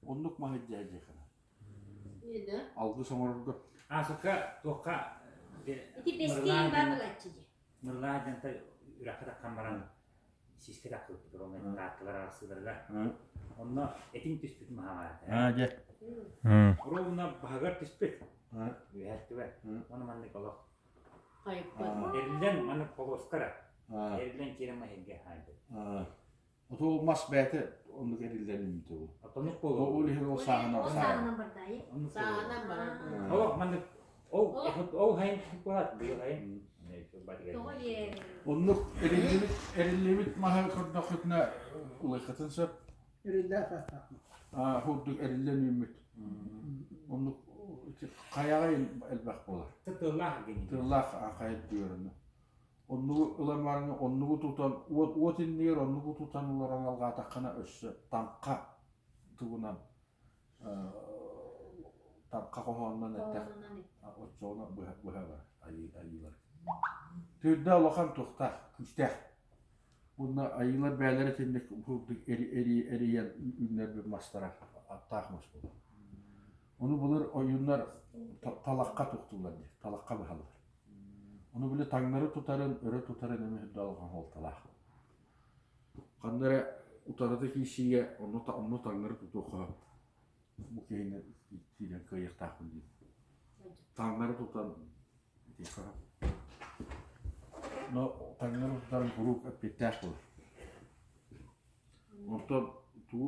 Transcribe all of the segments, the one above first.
Оннук маһы дьэ дьиэхэ. Алгыс оҥорорго. Аасыкка туохха Ити бэстиин баар буолааччы дии. Мырлаа диэн үрэххэ таххан баран сискэ тахсыбыт онно таатталар арахсыыларыгар. Онно этиҥ түспүт маһаҕа. Аа дьэ. Ровно баһыгар түспүт. Үөһэттүбэ. Ону маннык олох. Эриллэн маннык полоскара. Эриллэн киирэн маһырга хаайбыт. Оту мас бэйэтэ оннук эриллэн үүммүтэ бу. Оннук буолуо. Ол иһин ол сааһынан Ол сааһынан бардаайы. Сааһынан барар. Олох маннык ол ол хайын буолат быйыл хайын. Тоҕо диэн Оннук эриллибит эриллибит маһы көрдөххүтүнэ улайхатын сөп. Эриллээх ааттаах. Аа курдук эриллэн үүммүт. Оннук хайаҕа элбэх буолар. Тыллаах гений. Тыллаах хайа түөрүнү. Оннугу ылан баран оннугу тутан уот уот иннигэр оннугу тутан олорон алҕаатаххына өссө таҥха тугунан таҥха хоһоонунан эттэх оччоҕуна быһа быһа барар айыы айыылар. Төрдө улахан туохтаах күүстээх. Уонна айыылар бэйэлэрэ итинник курдук эрийэн үүннэрбит мастара аттаах мас буолар. Ону былыр ойууннар талахха туттуллар дии, талахха быһаллар. Ону били таҥнары тутарын, өрө тутарын эмиэ үрдэ улахан суолталаах. Ханна эрэ утарыта киирсиигэ онно, онно таҥнары тутуохха бу киһини киирэн кыайыахтаахпын диэн. Таҥнары тутан итиэххэ Но таҥнары тутарын куруук эппиэттээх буолар. Онтон тугу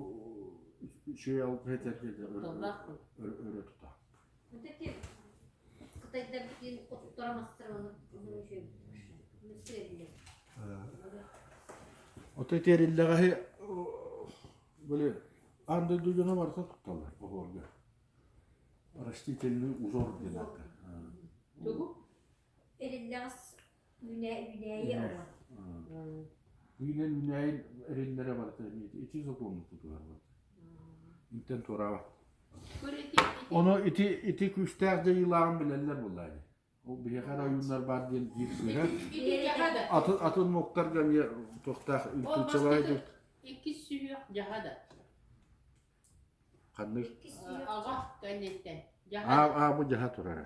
үчүгэй алгыһы этэргэ өрө тута. Вот эти кытайдар оттора мастар оны Ото тиэриллэҕэһи били аан дойду дьоно барыта тутталлар оһуорга. Растительный узор диэн ааттар. Тугу? Эриллэҕэс үүнээйи оҕо. Үүнэн үүнээйин эриллэрэ барыта ити сокуону тутуһар барыта. Интэн туораабат. Ону ити ити күүстээх дьайыылааҕын билэллэр буоллаа дии. Ол биһиэхэ эрэ ойууннар баар диэн биир сыыһа. Атын атын омуктарга эмиэ туохтаах интуициялаах дьон. Иккис сүһүөх дьаһа да. Ханнык? Аҕа кэнниттэн. Аа, аа бу дьаһа турара.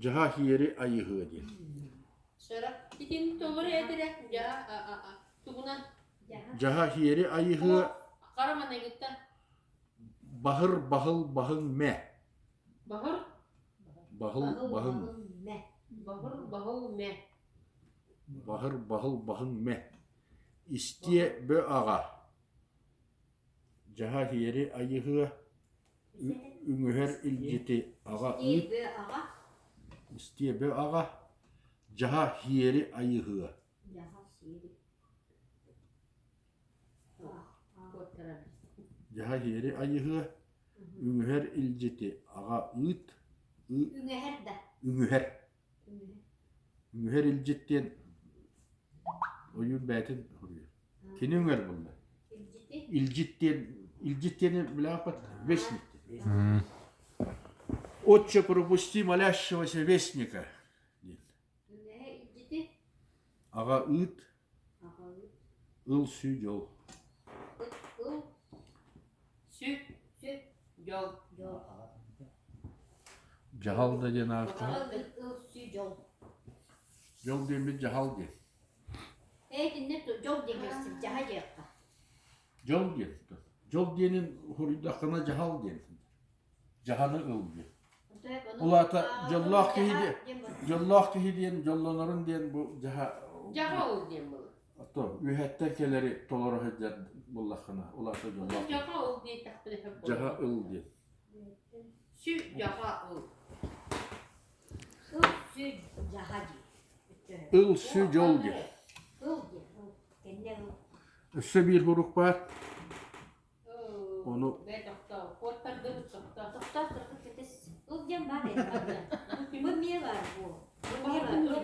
Дьаһа хиэри айыһыа диэн. Сара. Итин толору этэрэ дьаһа тугунан? Дьаһа хиэри айыһыа. Хара манайгыттан. Баһыр баһыл баһыҥ мэ. Баһыр? Баһыл баһыҥ. мэ. Баһыр баһыл мэ. Баһыр баһыл баһыҥ мэ. Истиэ бө аҕа. Дьаһа иһиэри айыһыа, үҥүһэр илдьити аҕа ыыт, истиэбэ аҕа, дьаһа иһиэри айыһыа. Дьаһа иһиэри айыһыа, үҥүһэр илдьити аҕа ыыт, Үҥэһэр да. Үҥүһэр. Үҥүһэр илдьит диэн ойуун бэйэтин суруйар. Кини үҥэр буолла. Илдьит диэн илдьит диэни билээхпит вестник диэн. Отче, пропусти молящегося вестника диэн. Аҕа ыыт, ыл сү дьол. Ыл сү дьол. Дьаһал да диэн ааттаах. Ыл сү дьол. Дьол диэммит дьаһал диэн. Ээ итиннэ дьол диэн кэбистим, дьаһа диэххэ. Дьол диэн. Дьол диэнин суруйдаххына дьаһал диэн. Дьаһаны ыл диэн. Ол аата дьоллоох киһи диэн дьоллоох киһи диэн дьоллонорун диэн бу дьаһа Дьаһа ыл диэн буолар. Ото үөһэттэн кэлэри толоро сылдьар буоллаххына, ол аата дьоллоох. Дьаһа ыл диэтэхпинэ сөп буолар. Дьаһа ыл диэн. Сү дьаһа ыл. Ыл сү дьаһа диэн. Ыл сү дьол диэн. Ыл диэн. Ыл. Кэннэ ыл. Өссө биир бурук баар. Ону Бээ тохтоо, куоттардыбыт тохтоо. Тохтоо кыргыт кэтис. Ыл диэн баар ээ. Бу эмиэ баар буо. Бу эмиэ баар.